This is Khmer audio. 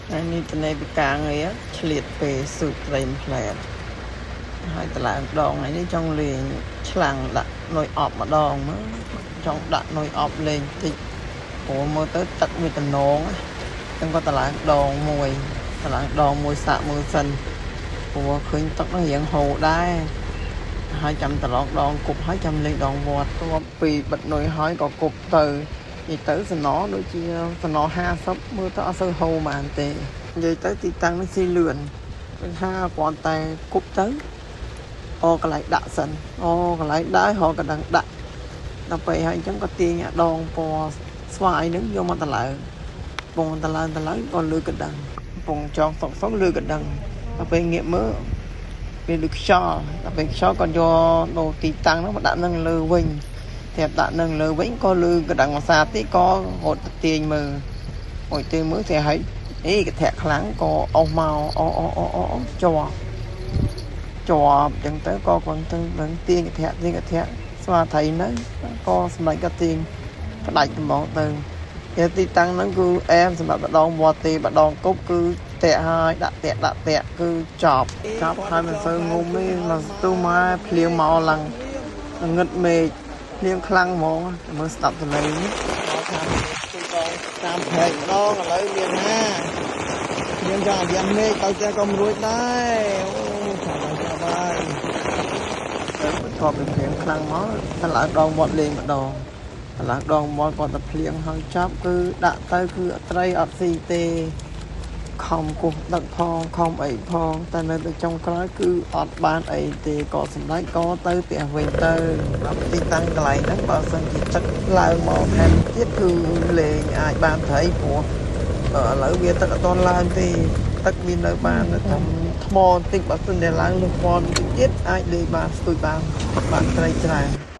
ថ្ងៃនេះតនេពីការងារឆ្លៀតពេលស៊ូតត្រីមួយផ្លែតហើយតឡើងដងថ្ងៃនេះចង់លេងឆ្លាំងដាក់នុយអប់ម្ដងមើលចង់ដាក់នុយអប់លេងតិចព្រោះមើលទៅទឹកវាតំណងចឹងក៏តឡើងដងមួយតឡើងដងមួយសាកមើលសិនព្រោះឃើញទឹកនឹងរៀងហូរដែរហើយចាំត្រឡងដងគប់ហើយចាំលេងដងវត្តទប់ពីបិទនុយហើយក៏គប់ទៅនិយាយទៅសំណដូចជាសំណ50មើលទៅអត់សូវហូរហ្មងទេនិយាយទៅទីតាំងនេះស៊ីលឿនគឺថាគ្រាន់តែគប់ទៅអូកន្លែងដាក់សិនអូកន្លែងដាក់រកកណ្ដឹងដាក់ដល់ពេលហើយអញ្ចឹងក៏ទាញអាដងពណ៌ស្វាយនឹងយកមកតឡើងពងតឡើងតឡើងក៏លើកណ្ដឹងពងចងសុកសុកលើកណ្ដឹងដល់ពេលងាកមើលវាដូចខ្យល់ដល់ពេលខ្យល់ក៏យកដូរទីតាំងហ្នឹងមកដាក់នឹងលើវិញតែដាក់នឹងលើវិញក៏លើកណ្ដឹងភាសាទីក៏រត់ទៅទាញមើលអូយទាញមើលតែហើយអីកធាក់ខ្លាំងក៏អស់មកអូអូអូអូជាប់ជាប់អញ្ចឹងទៅក៏គាត់ទៅនឹងទាញកធាក់ទាញកធាក់ស្មាថៃហ្នឹងក៏សម្រាប់ក៏ទាញផ្ដាច់ត្មងទៅគេទីតាំងហ្នឹងគឺអែមសម្រាប់ម្ដងវត្តទេម្ដងគប់គឺតាក់ហើយដាក់តាក់ដាក់តាក់គឺចប់ចប់ហើយមិនសូវងុំទេមកស្ទុះមកភ្លៀងមកឡើងងឹតមេឃភ្លៀងខ្លាំងហ្មងមើលស្ដាប់សលេងនេះមកថាទូដងតាមព្រែកម្ដងឥឡូវមានណាយើងចង់អាយ៉ាំមេឃទៅផ្ទះក៏មិនរួចដែរអូចាំហើយចាំហើយទៅបន្ទាប់ពីភ្លៀងខ្លាំងមកទៅឡើងដងវត្តលេងម្ដងតឡើងដងមកគាត់តែភ្លៀងហើយចាប់គឺដាក់ទៅគឺត្រីអត់ស៊ីទេខំគោះដឹកផងខំអីផងតែនៅទៅចុងក្រោយគឺអត់បានអីទេក៏សម្ដេចក៏ទៅផ្ទះវិញទៅដល់ទីតាំងកន្លែងហ្នឹងបើសិនជាទឹកឡើងមកថែមទៀតគឺលេងអាចបានត្រីព្រោះឥឡូវវាទឹកអត់ទាន់ឡើងទេទឹកវានៅបាននៅតាមថ្មបន្តិចបើសិនជាឡើងលើថ្មបន្តិចទៀតអាចលេងបានស្ទួយបានបានត្រីច្រើន។